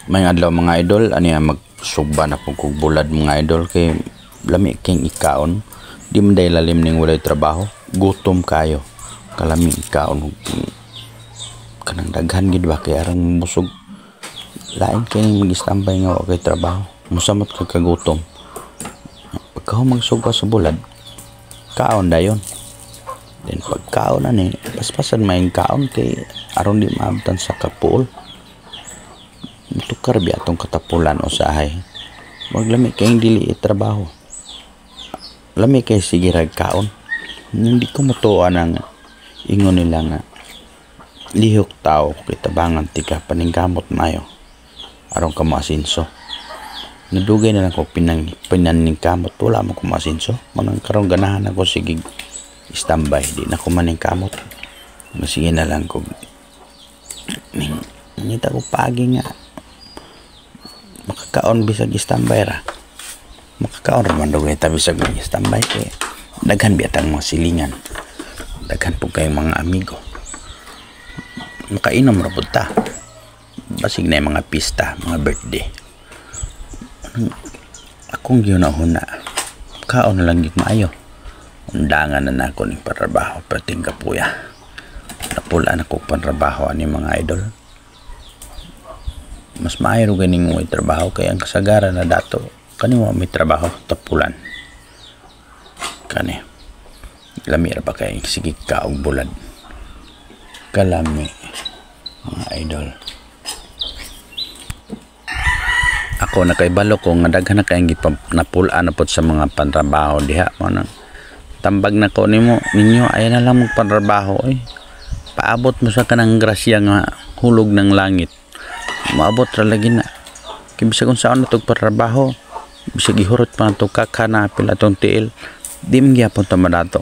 May adlaw, mga idol, ani magsugba na pud kog bulad, mga idol, kay lami king ikaon. Di man day lalim ning walay trabaho, gutom kayo. Kalami ikaon kanang daghan gid ba kay aron busog. Lain kay ning mag-standby nga wa kay trabaho. Musamot ka kagutom. Pagka magsugba sa bulad, kaon dayon. Then pagkaon ani, paspasan may kaon kay aron di maabtan sa kapuol. Tukar biya atong katapulan usahay. Maglami kay dili trabaho. Lami kay sige rag kaon. Hindi ko motuo ang ingon nila nga lihok tao kay tabangan tika paningkamot mayo aron ka moasinso. Nadugay na lang ko pinaningkamot, wala mo ko moasinso. Manang karon ganahan ako sige standby, di na ko maningkamot. Sige na lang ko ning ngita ko paagi nga makakaon bisag standby ra. Makakaon ra man dugay ta bisag standby kay daghan biya tang mga silingan. Daghan pud kayong mga amigo. Makainom ra pud ta. Basig na yung mga pista, mga birthday. Akong gihuna-huna, kaon na lang gyud maayo. Undangan na nako ning panrabaho perting kapuya. Napula na ko panrabaho ani, mga idol. Mas maayo ra ganing way trabaho kay ang kasagaran na dato kani wa may trabaho, tapulan. Kani. Lami ra pa kay sige kaog bulad. Kalami, mga idol. Ako nakaibalo ko nga daghan na kayong napul-an na pod sa mga pantrabaho diha mo nang tambag na ko nimo ninyo, ay na lang magpantrabaho eh. Paabot mo sa kanang grasya nga hulog ng langit. Maabot ra lagi na. Kay bisag unsaon na tog pantrabaho, bisag ihurot pa na tog kaka na pila tong tiil, di man gyapon ta madato.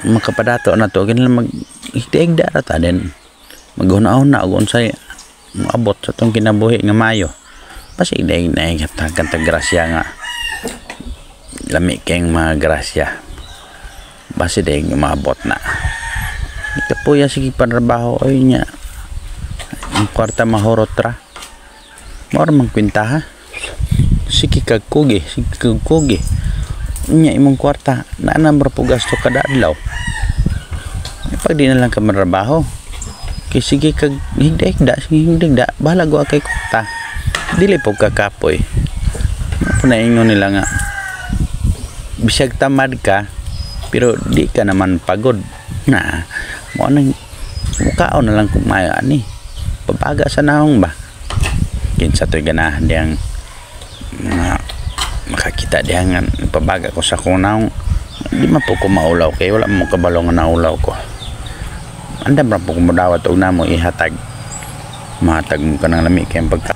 Makapadato na to, kinahanglan mag higda ra ta din. Maghuna-huna og unsay moabot sa tong kinabuhi nga maayo. Basig dahil naigatagan ta grasya nga lami kayong mga grasya. Basi dahil maabot na. Ikapuya sige panrabaho ay niya. Ang kwarta mahurot ra. Mao ra man kwenta ha. Sige kag kugi, sige kag kugi. Nya imong kwarta, naa na ra po gasto kada adlaw. Pag di na lang ka manrabaho, kay sige kag higda-higda, sige higda, bahala wa kay kwarta. Dili po kakapoy. Mao na ingon nila nga bisag tamad ka pero di ka naman pagod na mo nang mukaon na lang kung maayo ani pabaga sa naong ba kinsa to'y ganahan diyang mga makakita diha nga pabaga ko sa akong naong. Di man po ko maulaw kay wala mo kabalo nga naulaw ko. Andam ra po ko modawat og namo ihatag, mahatag mo kanang lami kay pagka